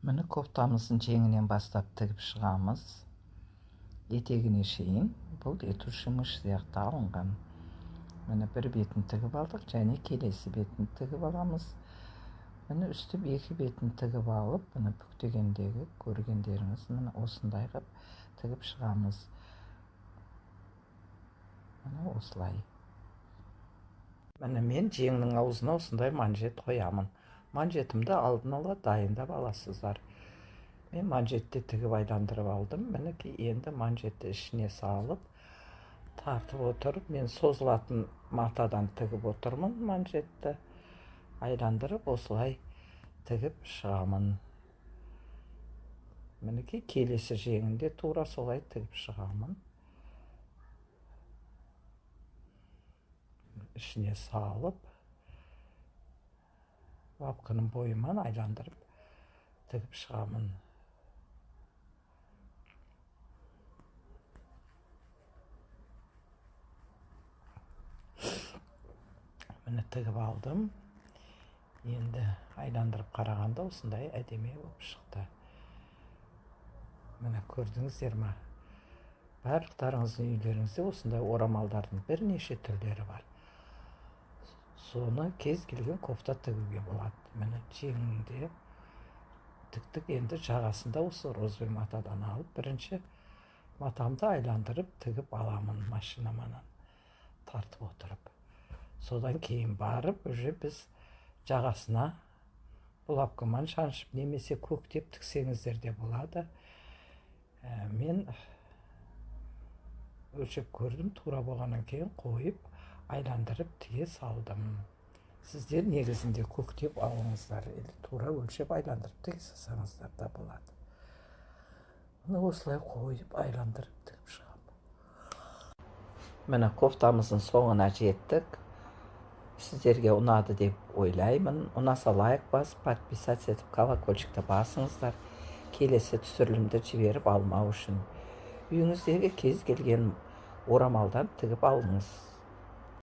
Міне, кофтамыздың жеңінен бастап тігіп шығамыз етегіне шейін. Бұл летучий мышь сияқты алынған. Міне, бір бетін тігіп алдық, және келесі бетін тігіп аламыз. Міне, үстіп екі бетін тігіп алып, міне, бүктегендегі көргендеріңіз, міне, осындай қылып тігіп шығамыз. Міне, осылай. Міне, мен жеңнің аузына осындай манжет қоямын. Манжетімді алдын ала дайындап аласыздар. Мен манжетті тігіп айландырып алдым. Мінекей, енді манжетті ішіне салып, тартып отырып, мен созылатын матадан тігіп отырмын. Манжетті айландырып, осылай тігіп шығамын. Мінекей, келесі жеңінде тура солай тігіп шығамын. Ішіне салып, бабканың бойымен айландырып тігіп шығамын. Міне, тігіп алдым. Енді айландырып қарағанда осындай әдемі болып шықты. Міне, көрдіңіздер ма? Барлықтарыңыздың үйлеріңізде осындай орамалдардың бірнеше түрлері бар. Соны кез келген кофта тігуге болады. Міне, жеңінде тіктік, енді жағасында осы розовый матадан алып, бірінші матамды айландырып тігіп аламын машинаманан тартып отырып. Содан кейін барып уже біз жағасына булавкамен шаншып немесе көктеп тіксеңіздер де болады. Мен өлшеп көрдім, тура болғаннан кейін қойып айландырып тіге салдым. Сіздер негізінде көктеп алыңыздар, или тура өлшеп айландырып тіге салсаңыздар да болады. Міне, осылай қойып айландырып тігіп шығамын. Міне, кофтамыздың соңына жеттік. Сіздерге ұнады деп ойлаймын. Ұнаса, лайк басып, подписаться етіп, колокольчикті басыңыздар. Келесі түсірілімді жіберіп алмау үшін. Үйіңіздегі кез келген орамалдан тігіп алыңыз.